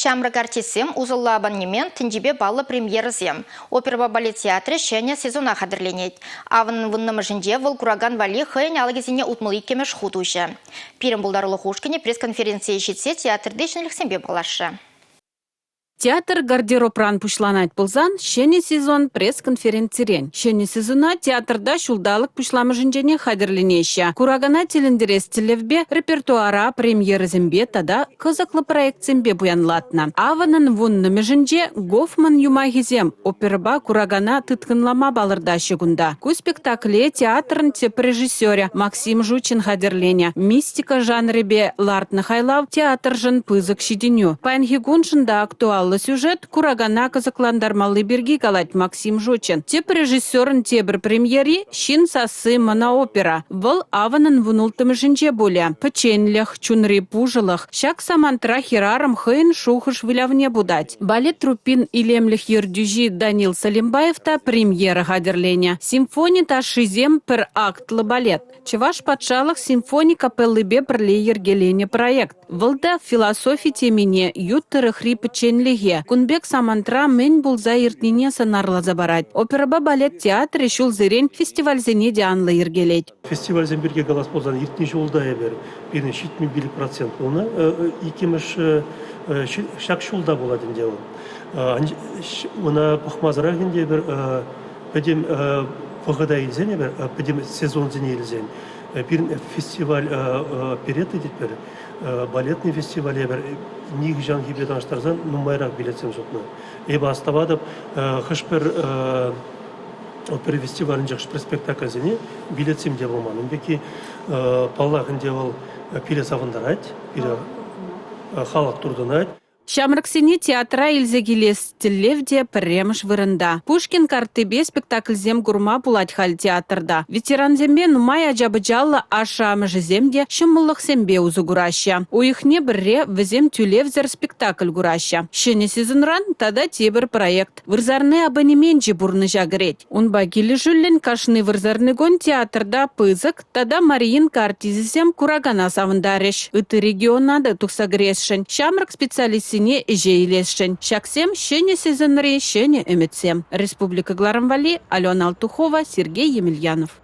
Ҫамрӑк артистсем усӑллӑ абонемент тӗнчипе паллӑ премьерӑсем. Оперӑпа балет театрӗ ҫӗнӗ сезона хатӗрленет. Авӑн вуннӑмӗшӗнче вӑл куракан валли хӑйӗн алӑкӗсене 62-мӗш хут уҫӗ. Пирӗн пултарулӑх ушкӑнӗ пресс-конференцие ҫитсе театрти ҫӗнӗлӗхсемпе паллашрӗ. Театр гардеробран пуҫланать пулсан ҫӗнӗ сезон пресс-конференцирен. Ҫӗнӗ сезона театрта ҫулталӑк пуҫламӑшӗнченех хатӗрленеҫҫӗ. Куракана тӗлӗнтерес тӗллевпе репертуара премьерӑсемпе тата кӑсӑклӑ проектсемпе пуянлатнӑ. Авӑнӑн вуннӑмӗшӗнче Гофман юмахӗсем оперӑпа куракана тыткӑнлама палӑртаҫҫӗ кунта. Ку спектакле театрӑн тӗп режиссерӗ Максим Жучин хатӗрленӗ. Мистика жанрӗпе лартнӑ хайлав театршӑн пысӑк ҫитӗнӳ. Паянхи куншӑн та актуаллӑ сюжет куракана кӑсӑклантармалли пирки калать Максим Жучин. Тӗп режиссерӑн тепӗр премьери «Ҫын сасси» моноопера. Вӑл авӑнӑн вунулттӑмӗшӗнче пулӗ. Пӗчченлӗх, чунри пушӑлӑх. Ҫак самантра хӗрарӑм хӑйӗн шухӑш вылявне путать. Балет труппин илемлӗх ертӳҫи Данил Салимбаев та премьера хатӗрленӗ. Симфони ташшисем пӗр актлӑ балет. Чӑваш патшалӑх симфони капеллипе пӗрле йӗркеленӗ проект. Вӑл та философи темине, ют тӑрӑхри пӗчченлӗхе, кун пек самантра мӗн пулса иртнине сӑнарласа парать. Оперӑпа балет театрӗ ҫулсерен фестивальсене те анлӑ йӗркелет. Фестивальсем пирки калас пулсан, иртнӗ ҫулта эпир пирӗн 75% пулнӑ. Иккӗмӗш ҫак ҫулта пулать ӗнтӗ вӑл. Ӑна пӑхмасӑрах ӗнтӗ эпир пӗтӗм вӑхӑта илсен эпир, пӗтӗм сезонсене илсен, пирӗн фестиваль оперетта тетпӗр, балетный фестиваль эпир нихӑҫанхипе танлаштарсан нумайрах билетсем сутнӑ. Эпӗ астӑватӑп, хӑш-пӗр опера фестивалӗнче хӑш-пӗр спектакльсене билетсем те пулман. Ун пекки, паллах ӗнтӗ, вӑл пире савӑнтарать, пире халӑх туртӑнать. Ҫамрӑксене театра илсе килес тӗллев те пӗрремӗш вырӑнта. Пушкин карттипе спектакльсем курма пулать халь театрта. Ветерансемпе нумай ача-пӑчаллӑ ашшӗ-амӑшӗсем те ҫӑмӑллӑхсемпе усӑ кураҫҫӗ. Уйӑхне пӗрре вӗсем тӳлевсӗр спектакль кураҫҫӗ. Ҫӗнӗ сезонран тата тепӗр проект Вырсарни абонеменчӗ пурнӑҫа кӗрет. Унпа килӗшӳллӗн кашни вырсарникун театрта пысӑк тата Мариинка артисчӗсем куракана савӑнтарӗҫ. Ытти региона та тухса кӗресшӗн, ҫамрӑк специалистсене ӗҫе илесшӗн. Ҫаксем ҫӗнӗ сезонри ҫӗнӗ ӗмӗтсем. Республика кӑларӑм валли Алена Алтухова, Сергей Емельянов.